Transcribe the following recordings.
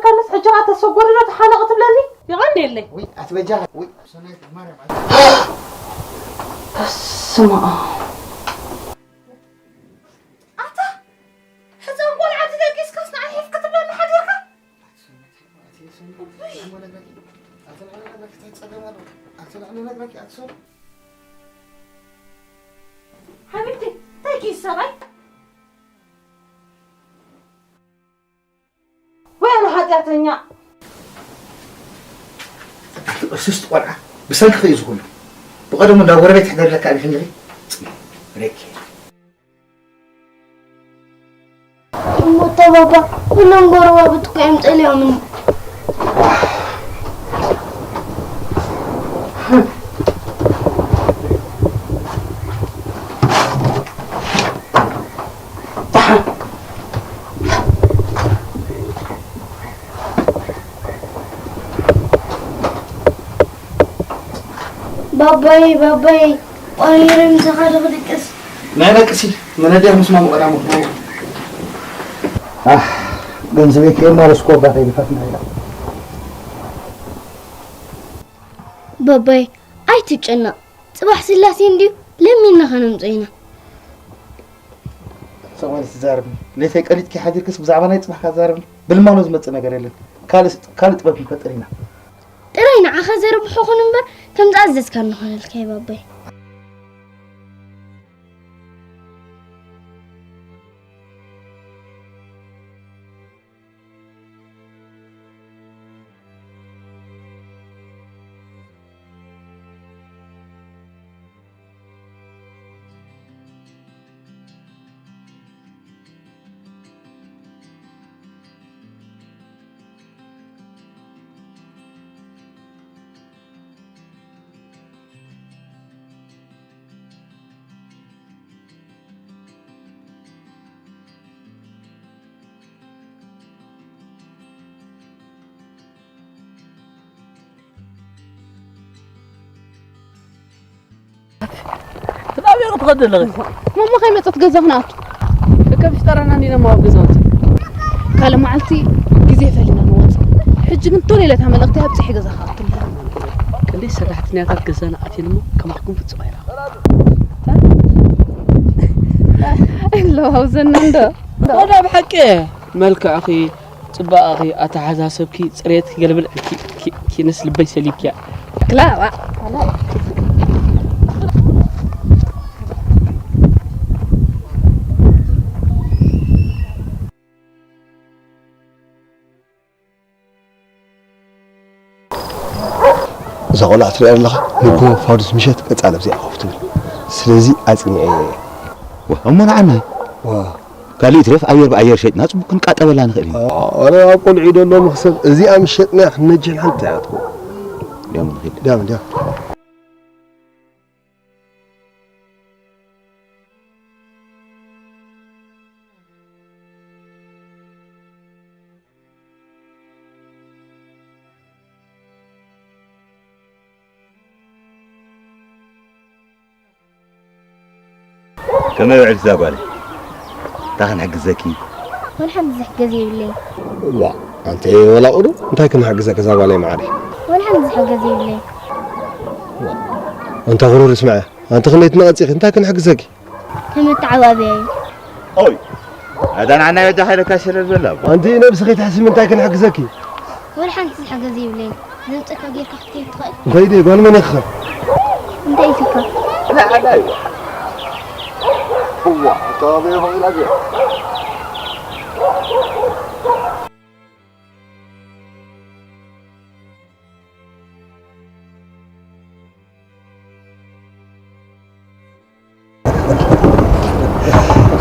ኣነስ ሕጂ ኸኣ ተሰጎሪ ዶ ተሓነቒ ትብለኒ? ይቐንየለይ። ውይ፣ ኣትበጃ፣ ውይ፣ ሰናይት ማርያም፣ ኣት- በስመ ኣብ። ኣታ፣ ሕፃን ቆልዓ ተደቂስካስ ንዓይ ሒፍ ክትብለኒ ሓዲርካ? ሓቢብቲ፣ እንታይ ኪድ ሰብኣይ? ወይ ኣነ ሓጢኣተኛ። ኣቲ ቅስስቲ ቆልዓ፣ ብሰንክኺ እዩ ዝኹሉ። ብቐደሙ እንዳ ጎረቤት ይሕደር ለካ ኢልኪ እንድኺ። ጽምኢ፣ ረኪ። እሞ እታ ባባ፣ ኩሎም ጎረባብቲ እኮ እዮም ጸሊኦምኒ። ባባይ፣ ባባይ፣ ቆይረ ምሳኻ ዶ ክድቅስ? ናይ ደቅሲ፣ መነድያ ምስ ማሙ ቀዳሙ ክነው። ኣህ፣ ገንዘበይ ከየማረስኩ ወጋ ከይልፋትና ኢላ። ባባይ፣ ኣይትጨነቕ። ጽባሕ ስላሴ እንድዩ ለሚንና ኸነምጾ ኢና። ሰማኒ ትዛረብኒ። ሌተይ ቀሊጥኪ ሓዲርክስ ብዛዕባ ናይ ጽባሕካ ትዛረብኒ። ብልማኖ ዝመጽእ ነገር የለን። ካልእ፣ ካልእ ጥበብ ክንፈጥር ኢና። ጥራይ ንዓኻ ዘርብሖ ኹን እምበር፣ ከም ዝኣዘዝካ ንኾነልካ ባባይ። ናበይ ክትኸዲ ኣለኺ? ማማ ከይመጸት ገዛ ክንኣቱ። ከከም ሽጠራና እንዲና ማዋ ገዛውቲ። ካልእ መዓልቲ ግዜ ፈሊና ንወጽእ። ሕጂ ግን ቶሎ ኢለ እታ መልእኽቲ ኣብጺሐ ገዛ ክኣቱ ኣለኹ። ክንደይ ሰራሕተኛታት ገዛና ኣትየን እሞ ከማኹም ፍጹም ኣይረኸብኩን። ኣለዋ ኣብዘና እንዶ። ወዳ ብሓቂ መልክዕኺ፣ ጽባቐኺ፣ ኣተሓሳሰብኪ፣ ጽሬትኪ ገልብልዕኪ፣ ኪ-፣ ኪንስ ልበይ ሰሊብኪያ። ክላ፣ ዋ። እዛ ቆልዓ ትሪኣ ኣለኻ? ንግሆ ፋዱስ ምሸት ቀጻሊ ኣብዚኣ ኮፍ ትብል። ስለዚ ኣጽኒዐ እየ። ዋ፣ እሞ ንዓና? ዋ። ካልእ ይትረፍ ኣየር ብኣየር ሸይጥና ጽቡቕ ክንቃጠበላ ንኽእል ኢና። ኣረ ኣብ ቆልዑ ደሎ መኽሰብ እዚኣ ምስ ሸጥናያ ክንነጅሕ ሓንቲ እያ ትኸውን። ድያም ንኽእል። ድያም፣ ድያም። ከመይ ውዕልቲ እዛ ጓለይ? እንታይ ክንሕግዘኪ? ወላ ሓንቲ ዝሕገዝ የብለይን። ዋ፣ ኣንተ ወላ ቁዱ፣ እንታይ ክንሕግዘኪ እዛ ጓለይ መዓረይ? ወላ ሓንቲ ዝሕገዝ የብለይን። ዋ፣ ኣንታ ቁሩር ስምዐ፣ ኣንቲ ክንደይ ትነቐጺኺ? እንታይ ክንሕግዘኪ? ከመተዓባብያ እዩ። ኦይ፣ ኣታ ንዓና በጃኻ ኢለካ ሸለል በል ኣቦ። ኣንቲ ነብስኺ ትሕስቢ እንታይ ክንሕግዘኪ? ወላ ሓንቲ ዝሕገዝ የብለይን። ዘምጸካ ጌርካ ክትከይድ ትኽእል? እንታይ ድየ ጓል መን ኢኺ? እንታይ ኢልካ? ንዓና እዩ። እዋ፣ ኣታ ኣበይ ኾይና እዚኣ?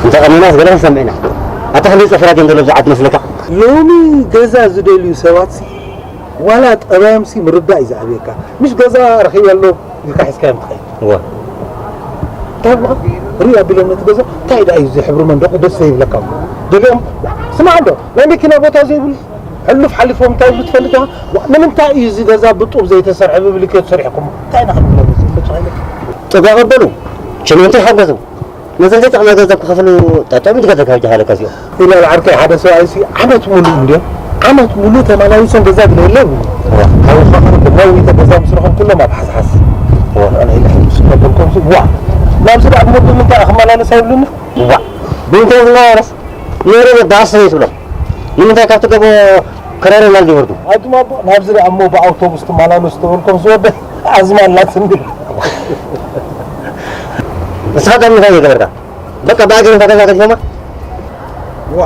እንተ ቀኒናስ ገለ ክንሰምዕ ኢና። ኣታ ክንደይ ጸፍራት እዮም ዘለዉ ኣብዚ ዓዲ መስለካ? ሎሚ ገዛ ዝደልዩ ሰባትሲ ዋላ ጠባዮምሲ ምርዳእ እዩ ዝኣብየካ። ምሽ ገዛ ረኺበ ኣሎ ኢልካ ሒዝካዮም ትኸይድ። እወ። እንታይ ብለኻ? ርኢ ኣቢሎም ነቲ ገዛ፣ እንታይ ደኣ እዩ እዚ ሕብሪ መንደቑ ደስ ዘይብለካ? ደሊኦም፣ ስማዕ እንዶ፣ ናይ መኪና ቦታ ዘይብሉ፣ ሕሉፍ ሓሊፎም እንታይ ይብሉ ትፈልጥ ኢኻ? ዋ፣ ንምንታይ እዩ እዚ ገዛ ብጡብ ዘይተሰርሐ ብብሊኬት ሰሪሕኩሞ? እንታይ ኢና ክንብሎም እዚ? በቃ ኣይነ- ጥጋ ቀበሉ፣ ችምንቶ ይሓገዙ። ነዘን ዘይጠቕማ ገንዘብ ክኸፍሉ ጠጠው ኢሉ ገዛ ካብ ጃሃለ ከዚኦም። ኢለ ዓርከይ ሓደ ሰብኣይሲ ዓመት ሙሉእ እንድዮም ዓመት ሙሉ ተመላሊሶም ገዛ ግደ የለ ይብሉ። ካብ ኸኸር ነዊተ ገዛ ምስርሖም ኩሎም ኣብ ሓስሓስ። ወላ ናይ ልሕም ምስ ከበልኮም ሲ ዋ ናብዚ ደኣ እሞ ብምንታይ ክመላለስ ኣይብሉኒ። ዋ ብምንታይ ዝመላለስ? ነይሩ በዳስ ትብሎ። ንምንታይ ካብቲ ገቦ ከረረ ናብ ዝወርዱ? ኣቱም ኣቦ ናብዚ ደኣ እሞ ብኣውቶቡስ ትመላለሱ ተበልኮም ዝወደ ኣዝማ ኣላትኒ። ንስኻ ካብ ምንታይ ይገበርካ? በቃ ብኣገር እንታይ ገዛ ገዲፎማ? ዋ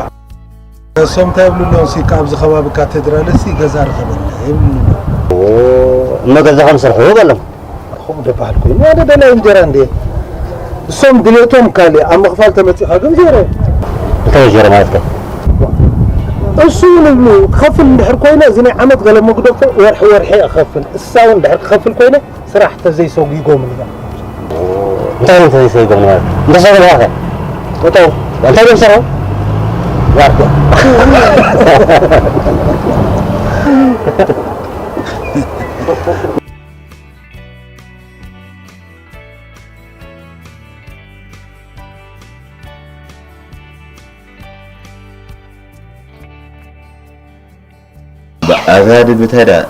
እሶም እንታይ ይብሉ ኣለዉ? ሲ ኣብዚ ከባቢ ካቴድራል ሲ ገዛ ርኸበልና ይብሉ ኣለዉ። ኦ፣ እሞ ገዛኹም ስርሑ በሎም። ከምኡ ደበሃል ኮይኑ ሓደ ደላይ እንጀራ እንዴ? እሶም ድሌቶም ካልእ ኣብ ምኽፋል ተመጺኻ ግን ዜሮ። እንታይ ዜሮ ማለት ከ? እሱ እውን ይብሉ ክኸፍል እንድሕር ኮይነ እዚ ናይ ዓመት ገለ መጉደፎ ወርሒ ወርሒ እኸፍል። እሳ እውን እንድሕር ክኸፍል ኮይነ ስራሕ ተዘይሰጒጎምኒ። እንታይ እዩ ተዘይሰጒጎምኒ ማለት? እንተሰጒጎምኻ ከ? እቶ እንታይ እዮም ዝሰርሑ? ዋርድያ። ኣዛዲ ብታይ ደኣ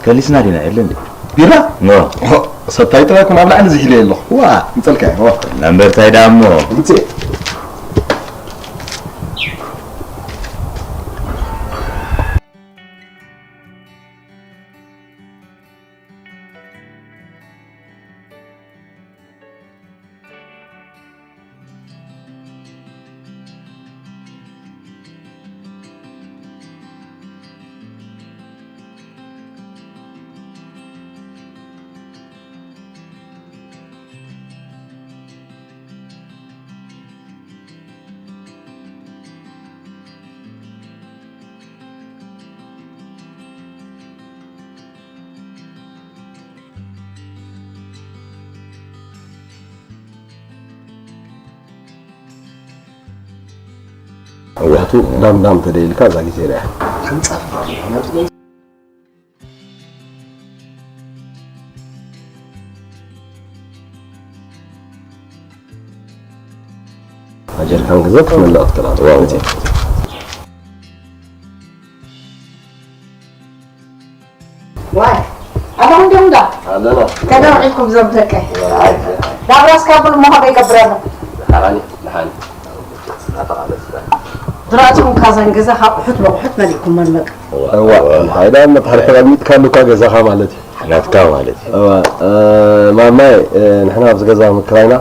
ከሊስና ዲና የለ እንዴ? ቢራ? ኖ። ኦ፣ ሰታይ ጥራይ ኩን ኣብ ላዕሊ ዝሒለ የለኹ። ዋ፣ ምጸልካ እየ፣ ዋ። ናምበር ታይ ደኣ እሞ? ምጽእ። እዋቱ ዳም ዳም ተደይልካ እዛ ግዜ ርያ። ጀርካን ግዘ ክትመልኦ ክትላት። ዋው። ዋይ ኣባኹም ደም ዳ ኣለና። ከደም ዒልኩም ዘም ደቀ። ዳብራስ ካብ ብሉ መኸበ ይገብረሉ። ደሓኒ ደሓኒ። ድራትኩም ካዛን ገዛ ካብ ቁሑት ብቑሑት መሊእኩም መልመቅ። እዋ እንታይ ዳ መታሕርሒ ኣልሚጥካሉ እኳ ገዛኻ ማለት እዩ። ናትካ ማለት እዩ። እዋ ማማይ ንሕና ኣብዚ ገዛ ምክራይና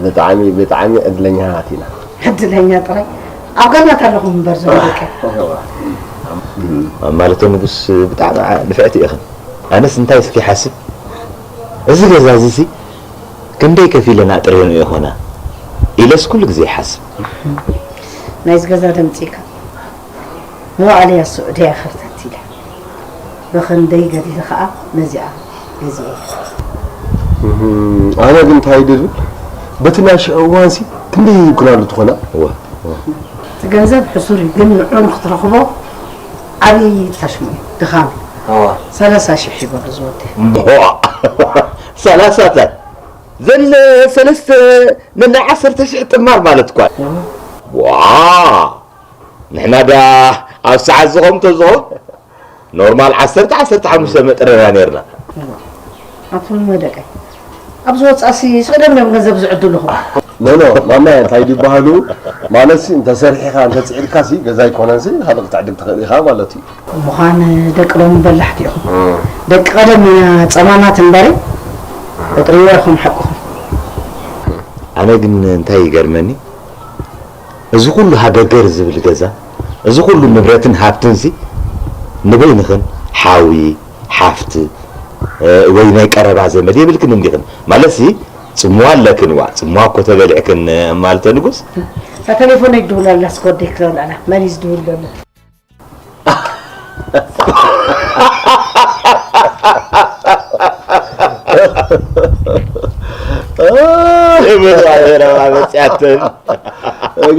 ብጣዕሚ ብጣዕሚ ዕድለኛታት ኢና። ዕድለኛ ጥራይ ኣብ ገነት ኣለኹም እምበር ዞም ደቀ። ማለተ ንጉስ ብጣዕሚ ንፍዕቲ ኢኽን። ኣነስ እንታይ እስኪ ሓስብ እዚ ገዛ እዚ ሲ ክንደይ ከፊለ ናጥርየኑ ይኾና ኢለስ ኩሉ ግዜ ይሓስብ። ናይዚ ገዛ ደምፂካ መዋዕለያ ስዑድያ ከርተት ኢለ ብኽንደይ ገዲለ ኸዓ ነዚኣ ገዚኤ። ኣነ ግን እንታይ ይደብል በቲ ናይ ሽዑ እዋንሲ ክንደይ ይኩናሉ ትኾና? እወ፣ እወ። እቲ ገንዘብ ሕሱር እዩ፣ ግን ንዑ ንክትረኽቦ ዓብዪ ታሽሙ እዩ፣ ድኻም እዩ። እወ። ሰላሳ ሽሕ ይበሉ ዝወዲ። እምቧ! ሰላሳታት? ዘን ሰለስተ ነናይ ዓሰርተ ሽሕ ጥማር ማለት እኳ እዩ። እወ። ዋ! ንሕና ደኣ ኣብ ሰዓት ዝኸም ተዝኾን ኖርማል ዓሰርተ ዓሰርተ ሓሙሽተ መጥረና ነርና። ኣቱም መደቀይ ኣብዚ ወፃእሲ ስቕደም እዮም ገንዘብ ዝዕድልኹም። ኖ ኖ ማማ እንታይ ድበሃሉ ማለትሲ እንተሰሪሕኻ እንተፅዒድካሲ ገዛ ኣይኮነንሲ ካልእ ክትዕድግ ትኽእል ኢኻ ማለት እዩ። ምዃን ደቂ ሎሚ በላሕቲ ኢኹም። ደቂ ቀደም ኢና ፀማማት እምበሪ ቁጥሪ ወረኹም ሓቅኹም። ኣነ ግን እንታይ ይገርመኒ እዚ ኩሉ ሃገርገር ዝብል ገዛ፣ እዚ ኩሉ ንብረትን ሃብትንሲ ንበይንኽን ሓዊ፣ ሓፍቲ፣ እ፣ ወይ ናይ ቀረባ ዘመድ የብልክን እንዲኽን? ማለትሲ ጽምዋ ኣለክን፣ ዋ፣ ጽምዋ እኮ ተበሊዕክን፣ እ፣ ማልተ ንጉስ? እታ ቴሌፎነይ ትድውል ኣላ፣ እስከ ወደይ ክረብላ ኣላ። መን እዩ ዝድውል ዘሎ?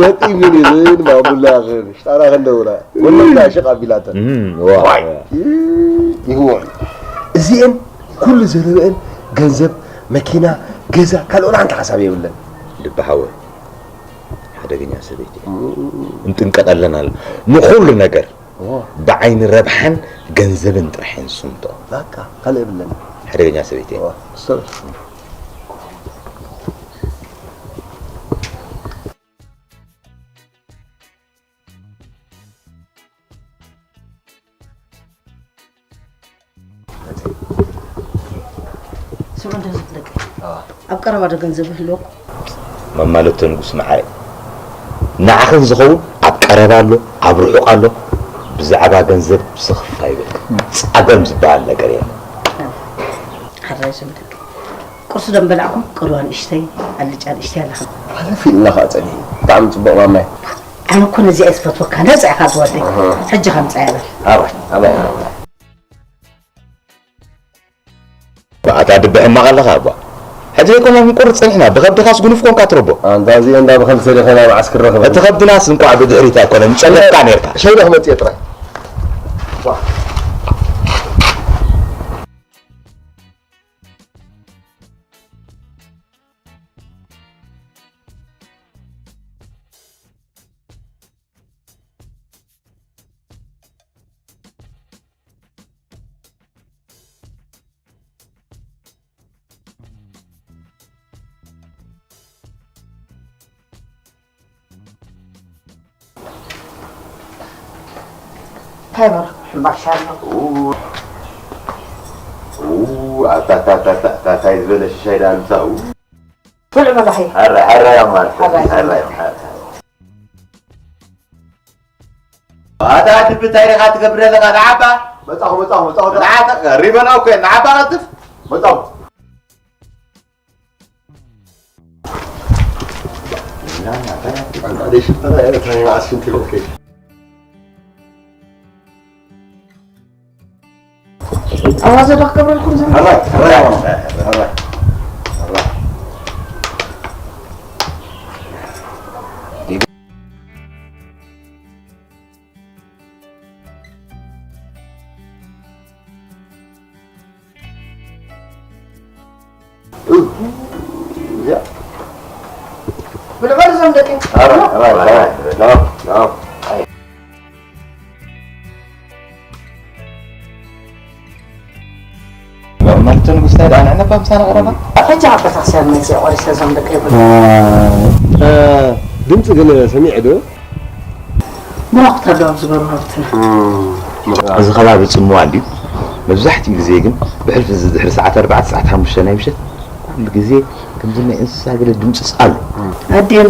ገጢሙኒ ግን ማሙላ ክብል ሽጣራ ክንደውላ ወለዳ ሽቕ ኣቢላተን። እም፣ ዋ። ዋይ። ይህወን። እዚኤን ኩሉ ዝርብአን ገንዘብ፣ መኪና፣ ገዛ፣ ካልኦት ሓንቲ ሓሳብ የብለን። ልቢ ሓወይ፣ ሓደገኛ ሰበይቲ እያ። እንጥንቀቐለን ኣሎ ንኹሉ ነገር። ብዓይኒ ረብሓን ገንዘብን ጥራሕ እየን ዝስምጥኦ። በቃ፣ ካልእ የብለን። ሓደገኛ ሰበይቲ እያ። እዋ፣ እሰይ። ስምዑ እንተ ዝፍለጥ፣ ኣዋ። ኣብ ቀረባ ዶ ገንዘብ ይህልወኩም? መማለቶ ንጉስ መዓረይ፣ ንዓኽን ዝኸውን ኣብ ቀረባ ኣሎ፣ ኣብ ርሑቕ ኣሎ። ብዛዕባ ገንዘብ ስኽፍ ኣይበልካ። ጸገም ዝበሃል ነገር የለን። ሓራይ ስምዑ ደቂ። ቁርሲ ዶ ምበላዕኩም? ቅልዋ ንእሽተይ፣ ኣልጫ ንእሽተይ ኣለኻ። ሓለፍ ኢልና ኸዓ ጸኒሑ። ብጣዕሚ ጽቡቕ ማማይ። ኣነ እኮ ነዚኣ እየ ዝፈትወካ። ነጻ ኢኻ ዝወደይ። ኣሃ። ሕጂ ከምጻ እያ በል። ኣባይ፣ ኣባይ፣ ኣባይ። ኣታ ድቢ ሕማቕ ኣለኻ እባ። ሕጂ ዘይኮነ ክንቁርጽ ጸኒሕና፣ ብኸብድኻስ ጉኑፍ ኮንካ ትረቦ። ኣንታ እዚኦ እንዳ ብኸብዲ ሰዲኸ ናብ መዓስ ክረኽበኒ? እቲ ኸብድናስ እንቋዕ ብድሕሪት ኣይኮነን፣ ምጸለፍካ ኔርካ። ሸይደ ክመጽእ እየ ጥራይ። እንታይ በረኹም ሕምባሻ ኣሎ? ኡ፣ ኡ፣ ኣታ፣ ኣታ፣ ኣታ፣ ኣታ፣ ኣታ፣ እንታይ ዝበለ ሽሻይ ደኣ ምሳኡ? ብልዑ መባሒ። ሕራይ፣ ሕራይ እዮም ማለት እዩ። ሕራይ። ሕራይ እዮም፣ ሕራይ። ኣታ ድቢ እንታይ ኢኻ ትገብር ዘለኻ? ንዓባ። መጻኹ፣ መጻኹ፣ መጻኹ። ንዓባ፣ ሪበና እኮ፣ ንዓባ ቀልጥፍ። መጻኹ። ኣንታ ደይ ሽፍታ፣ እንታይ መዓስ ሽንቲ ይበልከ? ኣዋዘ ዶ ክገብረልኩም ዘሎ? ሕራይ፣ ሕራይ፣ ሕራይ፣ ሕራይ። እያ። ብልዑ በሉ እዞም ደቂ። ሕራይ፣ ሕራይ፣ ሕራይ። ናም፣ ናም። መርመርትን ጉስታይ ደኣ ንዕነባ ምሳና ቀረባ። ሕጂ ኣብ ቤተክርስትያን መጺአ ቆሪሰ እዞም ደቂ ይብሉ። እ፣ ድምጺ ግን ሰሚዐ ዶ? ብራኽ ተዳው ዝበሩ ሃብትና። እዚ ከባቢ ጽምዋ እንድዩ። መብዛሕትኡ ግዜ ግን ብሕልፊ እዚ ድሕሪ ሰዓት ኣርባዕተ፣ ሰዓት ሓሙሽተ ናይ ምሸት ኩሉ ግዜ ከምዚ ናይ እንስሳ ገለ ድምጺ ኣሎ። ኣዲኤን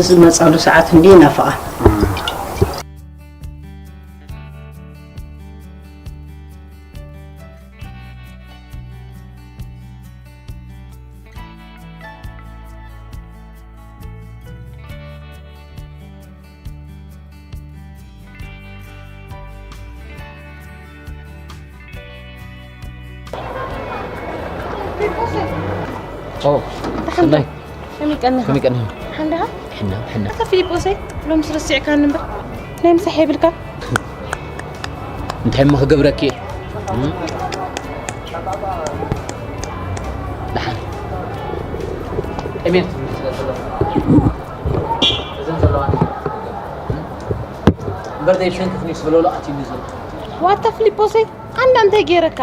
ዝመጻሉ ሰዓት እንድዩ ናፍቓ። ኦ፣ ደሓን ሰናይ። ከመይ ቀኒኻ? ከመይ ቀኒኻ? ደሓን ዲኻ? ሕና፣ ሕና። ኣታ ፊሊጶሰይ፣ ሎምስ ረሲዕካኒ እምበር፣ ናይ ምሳሕ የብልካ? እንታይ እሞ ክገብረኪ እየ? እም? ደሓን። እሜን ትብል ስለ ዘለኹ። እዘን ዘለዋ እምበር፣ ደይ ብሰንኪ ክኒስ ዝበለሉ ኣትዩኒ ዘሎ። ዋታ ፊሊጶሰይ፣ ኣንዳ እንታይ ገይረካ?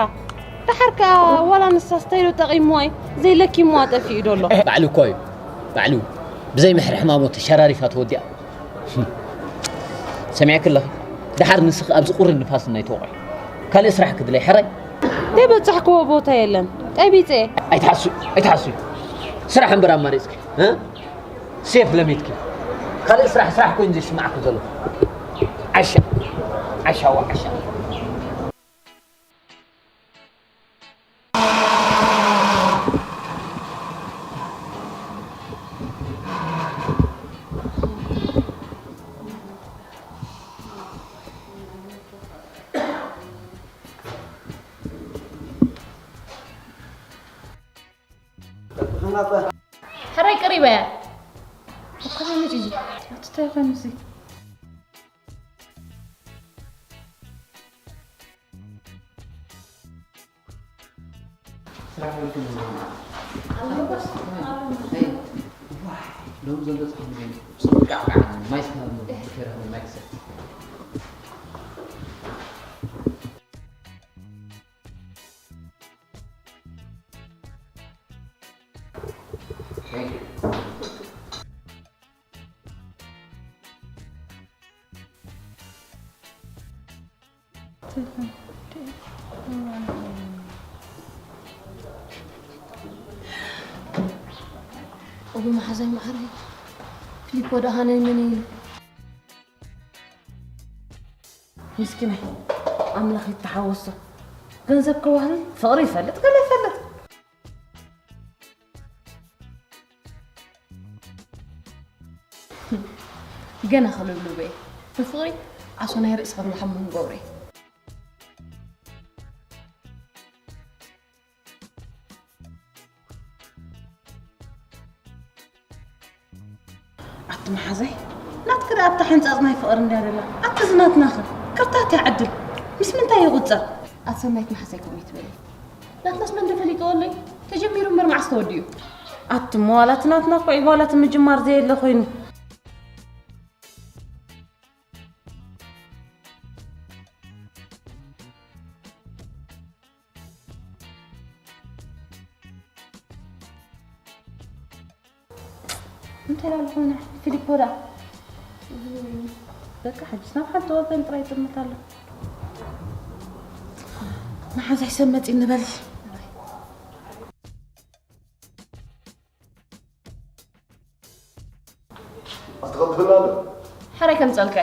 ደሓር ከኣ ዋላ ንሳስ እንታይ ዶ ጠቒምዋ እዩ? ዘይለኪምዋ ጠፊኡ ዶ ኣሎ? ባዕሉ እኮ እዩ። ባዕሉ። ብዘይ ምሕሪ ሕማሞ ተሸራሪፋ ተወዲኣ። ሰሚዕኪ ኣለኺ? ደሓር ንስኺ ኣብዚ ቁሪ ንፋስ ናይ ተወቕዒ። ካልእ ስራሕ ክድለይ ሕራይ? ደይ በጻሕክዎ ቦታ የለን። ቀቢጸ። ኣይትሓስዩ፣ ኣይትሓስዩ። ስራሕ እምበር ኣማሪጽኪ፣ እ? ሴፍ ለሚትኪ። ካልእ ስራሕ፣ ስራሕ ኮይኑ ዘይስማዕኩ ዘሎ። ዓሻ። ዓሻ ዋ ዓሻ። ሕራይ ቀሪባ እያ። ኣብ ከመይ መጺኡ እዚ? ኣቲ እንታይ ኮይኑ እዚ? ስራሕ ውልኩም ኣለኩም? ኣለና። ኣይ፣ ዋይ፣ ሎም ዘሎ ጻሕሊ ጽቡቅ ቃዕቃዕ፣ ማይ ስናብ ነው፣ ብፌራ ማይ ክሰብ። እቡ መሓዛይ መዓረይ፣ ፊሊፖ ደኣ ሃነይ መን እዩ? ምስኪናይ፣ ኣምላኽ ይተሓወሶ። ገንዘብ ከዋህል ፍቕሪ ይፈልጥ፣ ገለ ይፈልጥ። ገና ከልብልቦ እየ። ብፍቕሪ ዓሶ ናይ ርእሲ ከም ዝሓሙ ንገብሮ እየ። ኣቲ መሓዛይ፣ ናትኪ ደኣ ኣብታ ሕንጻጽ ናይ ፍቕሪ እንድያ ደላ። ኣቲ ዝናትናኸ? ክርታት እያ ዕድል። ምስ ምንታይ ይቑጸር? ኣቲ ሰናይት መሓዛይ ከምኡ ይትበሊ። ናትናስ መን ዶ ፈሊጥዎ ኣሎይ? ተጀሚሩ እምበር መዓስ ተወዲኡ? ኣቲ እሞ ዋላ እቲ ናትና እኮ እዩ፣ ዋላ እቲ ምጅማር ዘየለ ኮይኑ። እንታይ ላሉ ኮይና ፊሊፖ ደኣ? በቃ ሕጅስ ናብ ሓንቲ ወገን ጥራይ ይጥምት ኣሎ። መሓዛይ ሰብ መጺ ንበል። ኣትኸልትፍና ኣሎ። ሕራይ ከምጸልከ።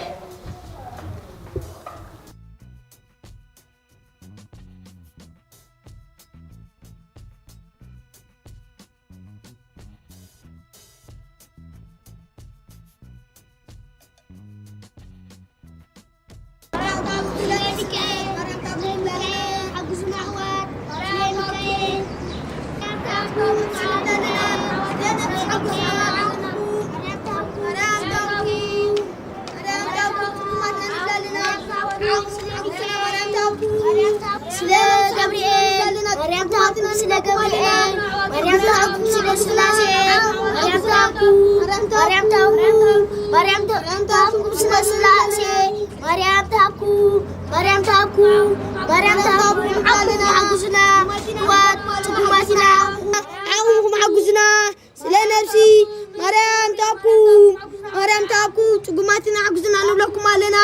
ስለ ገብርኤል፣ ማርያም ታኩ፣ ስለ ገብርኤል፣ ማርያም ታኩ፣ ስለ ስላሴ፣ ማርያም ታኩ፣ ማርያም ታኩ፣ ማርያም ታኩ፣ ስለ ስላሴ፣ ማርያም ታኩ፣ ማርያም ታኩ፣ ማርያም ታኩ፣ ሓጉስና፣ ሕዋት፣ ጽጉማትና፣ ዓቕምኩም ሓጉስና። ስለ ነብሲ ማርያም ታኩ፣ ማርያም ታኩ፣ ጽጉማትና ሓጉስና ንብለኩም ኣለና።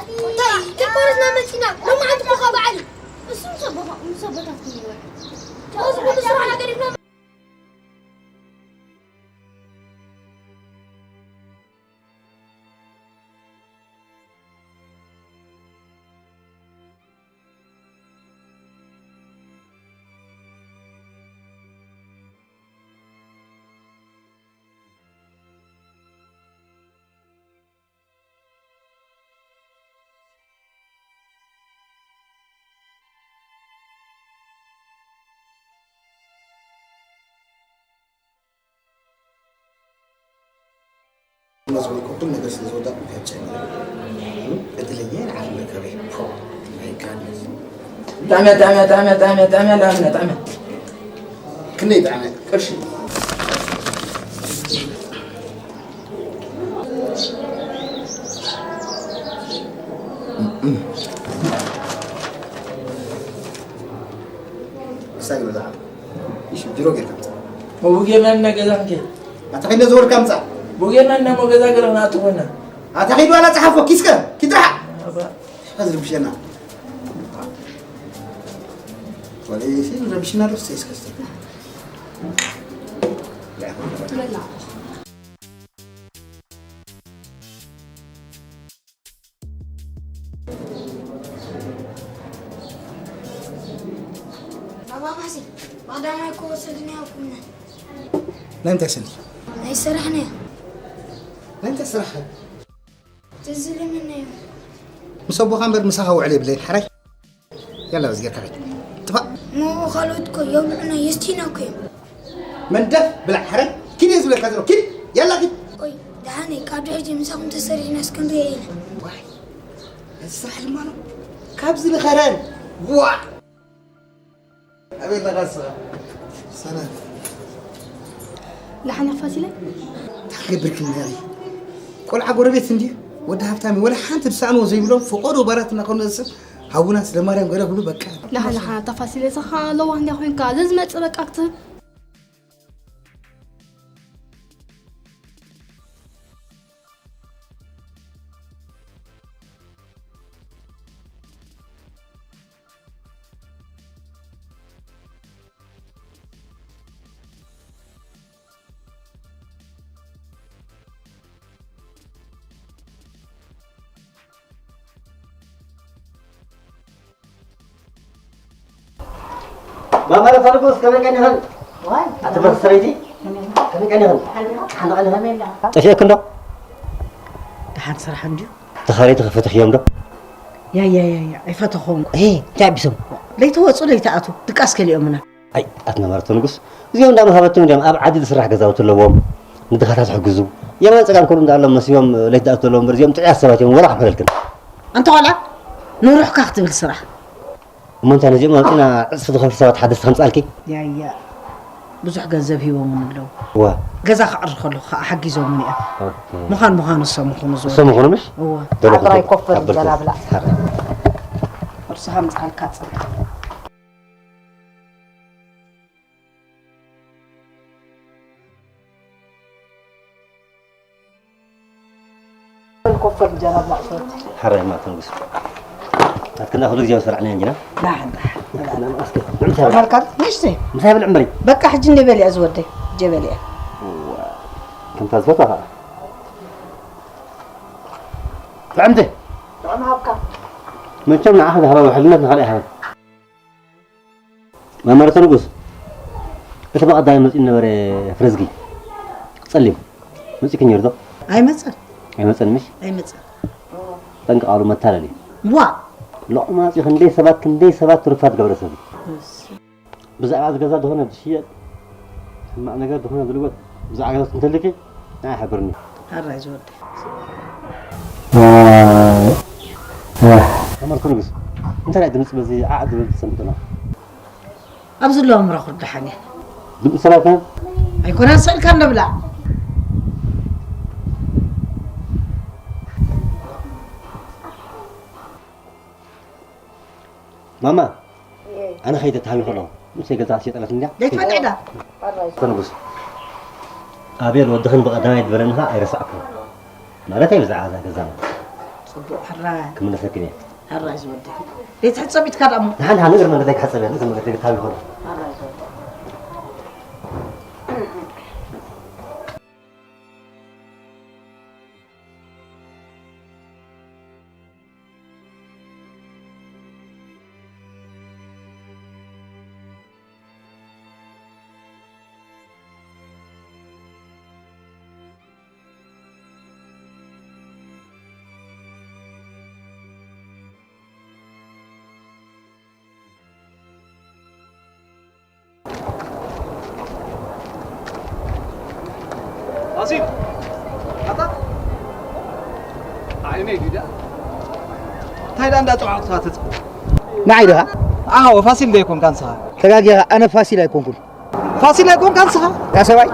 እንታይ ከይኮነትና መፂና? ሎማዓንቲ እኮ ካብ በዓል እዩ። እሱ ምሰቦታትኩም ይበል። እዚ ኩሉ ስራሕና ገዲፍና መዝሙር ኩሉ ነገር ስለ ዝወዳእኩ ከጨ እድለኛ ንዓለም መከበይ። ፎ፣ ኣይካል። ጣዕመ፣ ጣዕመ፣ ጣዕመ፣ ጣዕመ፣ ጣዕመ፣ ላምነ፣ ጣዕመ። ክንደይ ጣዕመ? ቅርሺ። ክሳይ በዛ። እሺ፣ ቢሮ ጌርካ። መቡጌ መን ነገዛ እንከ? ኣታ ከይደ ዘወርካ ምጻ። ቡጌ መን ነሞ ገዛ ገረና ትኾነ? ኣታ ከይደ ዋላ ጸሓፎ ኪስከ፣ ኪትረሓ። ኣባ። ሕዚ ርብሸና። ወለይ ሲ ረብሽና ዶ ሴስ ከስተ። ባባ ፋሲል፣ ባዕዳና እኮ ወሰድና ያውቁና። ናይ እንታይ ስኒ? ናይ ስራሕና። ናይ እንታይ ስራሕ? ትዝ ኢሉኒ እዩ። ምስ ኣቦኻ እምበር ምሳኻ ውዕል የብለይን፣ ሓራይ። ያላ፣ በዚ ጌርካ ኸይድ። ጥፋእ። እሞ ካልኦት እኮ የብልዑና፣ የስትዩና እኮ እዮም። መንደፍ ብላዕ፣ ሓራይ። ኪድ እየ ዝብለካ ዘለኹ፣ ኪድ። ያላ፣ ኪድ። ቆይ፣ ደሓነይ፣ ካብ ድሕጂ ምሳኹም ተሰሪሕናስ ክንሪኦ ኢና። ዋይ፣ እዚ ስራሕ ድማ ነው። ካብዚ ንኸረን። ዋ! ኣቤት ነጋስኻ። ሰላም። ደሓን ኢኻ ፋሲለይ? እንታይ ክገብርክን ነይረ? ቆልዓ ጎረቤት እንድዩ። ወዲ ሃብታም እዩ። ወላ ሓንቲ ዝሰኣንዎ ዘይብሎም ፈቆዶ ባራት እናኾኑ ዘስብ ሃቡና ስለ ማርያም ገለ ብሉ በቃ። ደሓን ኢኻ ኣታ ፋሲለይ? እዛ ኸኣ ለዋህ እንድያ ኮይንካ። ዘዝመጽእ በቃ ክትህብ። ማማ ረፋ ንጉስ፣ ከመይ ቀኒኽን? ዋይ። ኣቲ በርክ ሰበይቲ፣ ከመይ ቀኒኽን? ሓንቲ ቀኒኽን? ጠፊእክን ዶ? ደሓን ስራሕ እንድዩ? ተኻረይቲ ክፈትሕዮም ዶ? ያ፣ ያ፣ ያ፣ ያ፣ ኣይፈተኹን። ኤ፣ እንታይ ኣቢሶም? ለይቲ ወጹ፣ ለይቲ ኣቱ፣ ድቃስ ከሊኦምና። ኣይ፣ ኣትና ማርቶ ንጉስ፣ እዚኦም እንዳመሃበቶም እንዲዮም ኣብ ዓዲ ዝስራሕ ገዛውቲ ኣለዎም፣ ንድኻታት ሕግዙ። የማን ጸጋም ከሉ እንዳኣሎም መሲቦም ለይቲ ዝኣቱ ዘለዎም እምበር፣ እዚኦም ጥዑያት ሰባት እዮም፣ ወላ ክምሕረልክን። ኣንታ ቆልዓ፣ ንሩሕካ ክትብል ስራሕ። እሞ እንታይ ነዚኦም ኣምጺና ዕጽፊ ዝኸፍሉ ሰባት ሓደስቲ ከምጽኣልኪ? ያያ፣ ብዙሕ ገንዘብ ሂቦምን ኣለዉ። እዋ። ገዛ ክዕሪ ከለኹ ከዓ ሓጊዞምን እዮም። ኦኬ። ምዃን ምዃኑ እሶም ምዃኑ ዝወዱ። እሶም ምዃኑ ምሽ? እዋ። ደሎ ኣጥራይ ክትብል ኮፍ በል ካብ እንጀራ ብላ። ሓራይ። ቁርስኻ ምጽኣልካ ጽንሕ። ኮፍ በል እንጀራ ብላዕ ሰቲ። ሓራይ ማእከል ጉስ። ኣትክና ኩሉ ግዜ ዝሰርዕና እንጂና። ዳሕን፣ ዳሕን። ኣስከ፣ ንምሳሌ። ተመልካት፣ ንእሽተይ። ምሳይ ብልዕ እምበሪ። በቃ፣ ሕጂ እንደ በሊዐ ዝወደይ፣ ሕጂ በሊዐ። እዋ፣ ከምታ ዝፈትዋ ኸዓ። ጥዕምቲ። ጥዑም ሃብካ። መቸም ንዓኻ ዝሃባ ውሕልነት ንኻልእ ኣይሃበን። መመረተ ንጉስ፣ እቲ ብቐዳሚ መጺኡ ነበረ ፍረዝጊ፣ ጸሊም፣ መጺእኪ ነይሩ ዶ? ኣይመጸን። ኣይመጸን ምሽ? ኣይመጸን። ጠንቀቓሉ መታለሊ። ዋ! ሎቕማጺ ክንደይ ሰባት፣ ክንደይ ሰባት ትሩፋት ገብረ ሰብ። እሺ። ብዛዕባ እዚ ገዛ ዝኾነ ዝሽየጥ፣ ሕማቕ ነገር ዝኾነ ዝልወጥ፣ ብዛዕባ ገዛ እንትህልኪ፣ ንዓይ ሓብርኒ። ኣራይ ዝወደይ። መመረተ ንጉስ፣ እንታይ ድምጺ በዚ ዓዕ ዝብል ትሰምዕና? ኣብዚ ኣለዋ ምራኹ ደሓን እያ። ድምፂ ሰባት ከ? ኣይኮነን ስእልካ እንዶ ብላዕ። ማማ፣ እየ። ኣነ ኸይደ ተሃቢ ከሎ፣ ምስ ገዛ ሲጠለት እንድያ? ደይ ትፈልጥ ዳ? ተንጉስ። ኣቤል ወድኽን ብቐዳማይ ዝበለኒ ኸዓ ኣይረሳዕኩን። ማለት ኣይ ብዛዕባ እዛ ገዛ ማለት። ጽቡቕ ሕራይ። ክምለሰክን እየ። ሕራይ ዝወደይ። ደይ ትሕጸብ ኢትካ ደኣ እሞ። ንሓን ንሓን እግሪ መንገደይ ክሓጸብ እየ፣ እግሪ መንገደይ ክታብ ይኾን። ሕራይ ዝወደይ። ፋሲል! ኣታ! ዓይነይ ዲዳ! እንታይ ደኣ እንዳጠዋዕኩኻ ትጽ-? ንዓይ ዲኻ? ኣዎ፣ ፋሲል ዶ ኣይኮንካን ንስኻ? ተጋጊኻ፣ ኣነ ፋሲል ኣይኮንኩን። ፋሲል ኣይኮንካን ንስኻ? እታ ሰብኣይ፣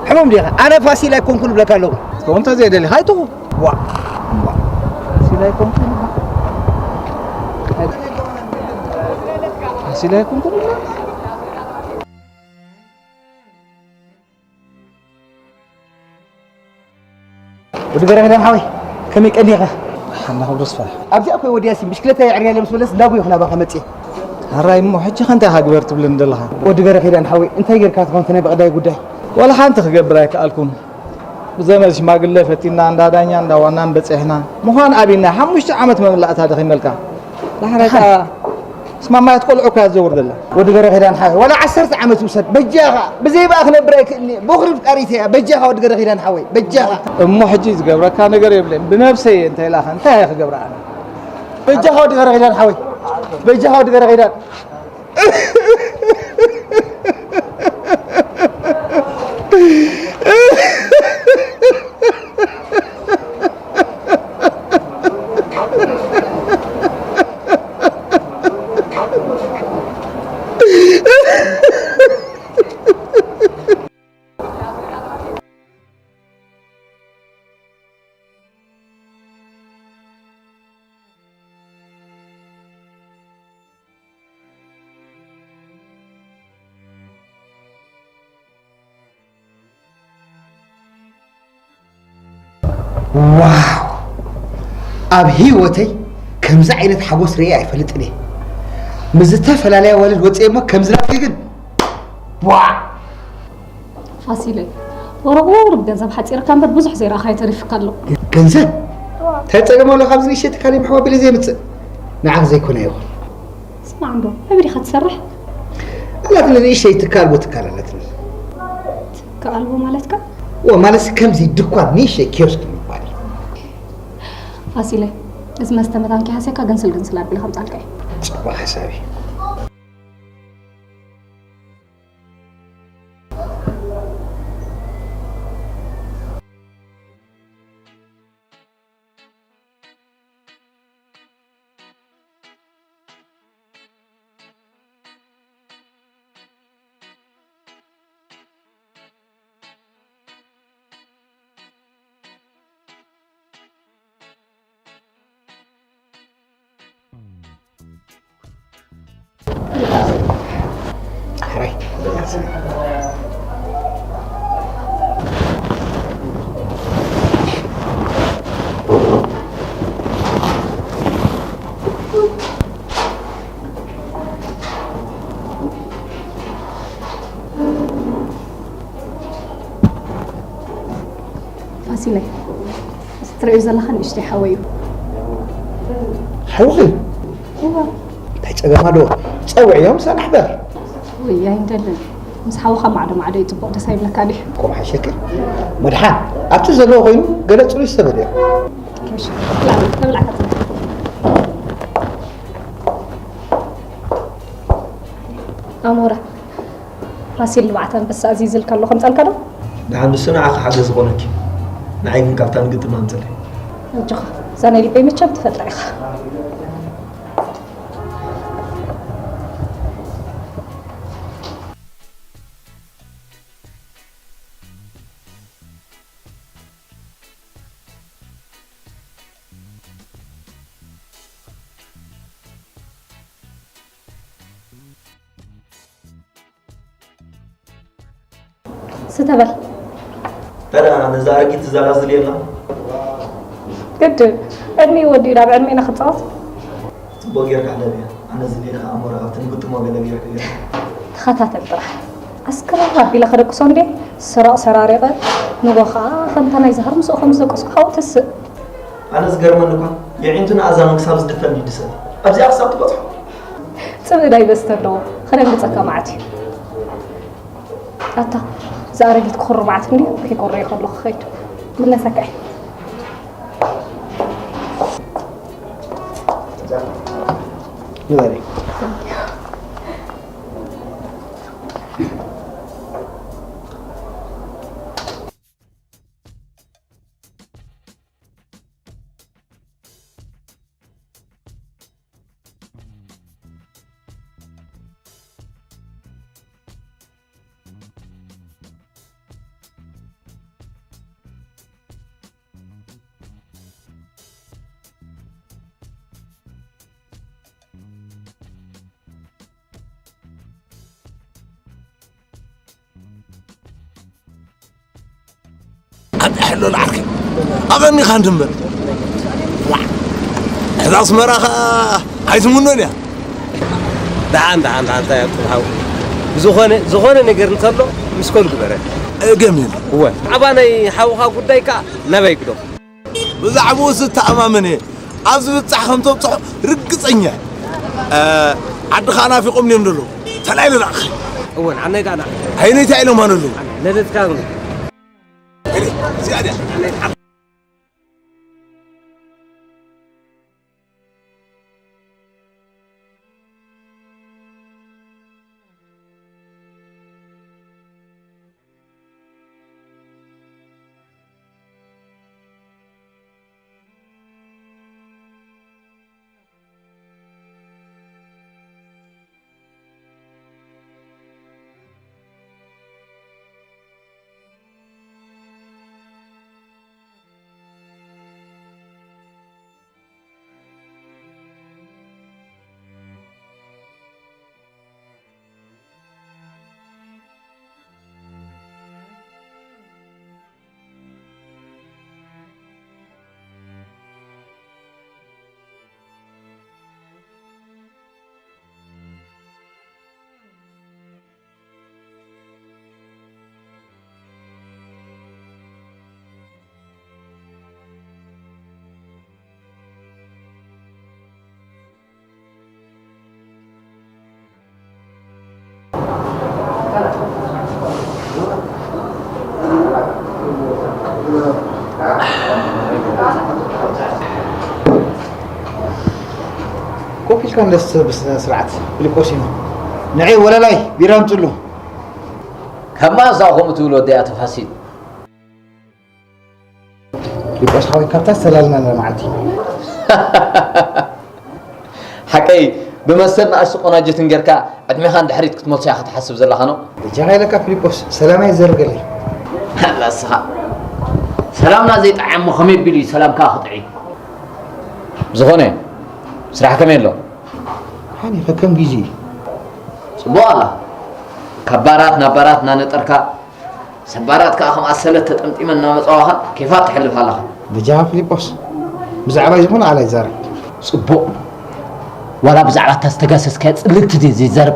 ሕሙም ዲኻ? ኣነ ፋሲል ኣይኮንኩን እብለካ ኣለኹ። ከምኡ እንተዘይደሊኻ ኣይትኹን። ዋ! ዋ! ፋሲል ኣይኮንኩን። ሲለ ይኩንኩን። ወዲ ገረግዳን ሓወይ፣ ከመይ ቀኒኻ? ሓና ክብሩ ስፋ። ኣብዚኣ ኮይ ወዲያሲ ብሽክለታ የዕርያ ኢለ ምስ በለስ እንዳጎይኹ ናባኻ መጽየ። ሕራይ እሞ፣ ሕጂ ከ እንታይ ክግበር ትብለኒ ዘለኻ? ወዲ ገረግዳን ሓወይ፣ እንታይ ጌርካ ትኾን እቲ ናይ ብቐዳይ ጉዳይ? ዋላ ሓንቲ ክገብር ኣይከኣልኩን። ብዘመድ ሽማግለ ፈቲና፣ እንዳ ዳኛ፣ እንዳ ዋናን በጺሕና። ምዃን ኣቢና፣ ሓሙሽተ ዓመት መምላእታ ደኺመልካ። ዳሕራይ ከኣ ስማማያት ቆልዑ እኳ እያ ትዘውር ዘላ። ወዲ ገረኺዳን ሓወይ፣ ዋላ ዓሰርተ ዓመት ይውሰድ፣ በጃኻ። ብዘይ ብኣ ክነብር ኣይክእልን እየ። ቦኽሪ ፍቃሪተይ እያ። በጃኻ ወዲ ገረኺዳን ሓወይ፣ በጃኻ። እሞ ሕጂ ዝገብረካ ነገር የብለይን። ብነብሰይ እየ እንተ ኢላኸ እንታይ እየ ክገብር ኣነ? በጃኻ ወዲ ገረኺዳን ሓወይ፣ በጃኻ ወዲ ገረኺዳን። ዋው! ኣብ ህይወተይ ከምዚ ዓይነት ሓጎስ ርእየ ኣይፈልጥን እየ። ምስ ዝተፈላለያ ኣዋልድ ወፅየ እሞ ከምዚ ናትኪ ግን ዋዕ! ፋሲለይ፣ ወረቑ ብገንዘብ ሓፂርካ እምበር ብዙሕ ዘይረኣኻዮ ተሪፍካ ኣሎ። ገንዘብ? እንታይ ፀገም ኣሎ? ካብዚ ንእሽተይ ትካል ምሕዋቢለ ዘይምፅእ ንዓኽ ዘይኮነ ይኹን። ስማዕ እንዶ፣ ኣበይ ዲኻ ትሰርሕ? ኣላትኒ ንእሽተይ ትካል፣ ኣልቦ ትካል ኣላትኒ። ትካል ኣልቦ ማለትካ? ዎ፣ ማለትሲ ከምዚ ድኳን፣ ንእሽተይ ኪዮስክ ምባል እዩ። ፋሲለይ፣ እዚ መስተ መታን ከይሃሰካ ግንስል ግንስል ኣቢለ ከምጻልካ እየ። ጽቡቕ ሓሳብ እዩ። ሕራይ። ፋሲለይ፣ እዚ ትርእዮ ዘለኻ ንእሽተይ ሓወይ እዩ። ሓውኺ? እወ። እንታይ ጸገም ኣለዎ? ጸውዕዮ፣ ምሳና ሕበር። ውይ፣ ኣይንደልን። ምስ ሓውኻ ማዕዶ ማዕዶ እዩ ጽቡቕ፣ ደስ ኣይብለካ ድዩ? ከምኡ ሓሸኪ? መድሓን፣ ኣብቲ ዘለዎ ኮይኑ ገለ ጽሉይ ዝተበልዮ። እሺ፣ ብላዕ፣ ተብላዕ፣ ተብላዕ። ኣሞራ፣ ፋሲል ንባዕታ ኣንበሳ ኣዚዝልካ ኣሎ ከምጻልካ ዶ? ደሓን ንሱ ንዓኺ ሓገዝ ዝኾነኪ፣ ንዓይ ግን ካብታ ንግጥም ኣምጽለይ። ኣጆኻ፣ እዛ ናይ ልበይ መቸም ትፈልጣ ኢኻ። ስተ በል። እንታይ ደኣ ነዛ ኣረጊት ትዘላዝልየላ? ግድን። ዕድሚኡ ወዲኡ ናብ ዕድሜና ክጻወት? ጽቡቕ ጌርካ ሕለፍያ። ኣነ ዝብለካ ኣሞራ ካብቲ ንግጥሞ ገለ ጌርካ ጌርካ። ተኸታተል ጥራሕ። ኣስክራር ኣቢለ ከደቅሶ እንዴ? ስራቕ ሰራሪቐ፣ ንጎ ኸኣ ከምታ ናይ ዝሃር ምስኡ ከም ዝደቀስኩ ሓው ተስእ። ኣነ ዝገርመኒ እኳ፣ የዒንቱን ኣእዛኑን ክሳብ ዝድፈን ድዩ ዝሰቲ? ኣብዚኣ ክሳብ ትበጽሖ? ጽምእ ዳይቨስት ኣለዎ፣ ክደንግጸካ መዓት እዩ። ኣታ፣ እዛ ኣረጊት ክኹርባዓት እንድዩ፣ ከይኮረየ ከሎ ክኸይድ። ምነሰካ እዩ። ንበሪ። ኣንታ ሕሎ ላዓልከ ኣቐኒኻ እንድምበር። ዋዕ፣ እዛ ኣስመራ ኸኣ ኣይትምኖን እያ። ደሓን፣ ደሓን፣ ደሓን፣ እንታይ ኣጥፍሓው? ዝኾነ፣ ዝኾነ ነገር እንተሎ፣ ምስ ኮል ግበረ። እገምን። እወ፣ ብዛዕባ ናይ ሓውኻ ጉዳይ ከኣ ናበይ ግዶ? ብዛዕባኡ ዝተኣማመን እየ። ኣብ ዝብጻሕ ከም ተብጽሖ ርግጸኛ እየ። እ፣ ዓድኻ ናፊቖም እዮም ዘለዉ። ተላኢለ ንኣኺ። እወ፣ ንዓናይ ደኣ ንኣ። ኣይነይ እንታይ ኢሎም ኣለዉ? ነደትካ ግን። እዚኣ ድያ? ኮፍ ኢልካ እንደስ ብስነ ስርዓት ፊልጶስ እዩ። ንዒ ወለላይ ቢራ ኣምፅሉ። ከማን እዛ ከምኡ ትብል ወዲ ኣቶ ፋሲል። ፊልጶስ ሓወይ፣ ካብታ ዝተላለናላ መዓልቲ። ሓቀይ፣ ብመስተን ንኣሽቱ ቆናጅትን ጌርካ ዕድሜኻ ንድሕሪት ክትመልሶ ኢኻ ትሓስብ ዘለኻ ኖ? በጃኻ ኢለካ ፊልጶስ፣ ሰላመይ ዘርገለይ። ኣላ እስኻ። ሰላምና ዘይጠዓሞ ከመይ ቢሉ እዩ ሰላምካ ክጥዒ? ዝኾነ፣ ስራሕ ከመይ ኣሎ? ሓኒ ከከም ግዜ እዩ። ጽቡቕ ኣላ። ካብ ባራት ናብ ባራት እናነጠርካ፣ ሰብ ባራት ከኣ ከም ኣሰለት ተጠምጢመን እናመጻዋኻ ኬፋት ተሕልፍ ኣለኻ። በጃኻ ፊልጶስ፣ ብዛዕባ ይኹን ኣላ ይዛረብ። ጽቡቕ። ዋላ ብዛዕባ እታ ዝተጋሰስካያ ጽልልቲ ድየ ዘይዛረብ?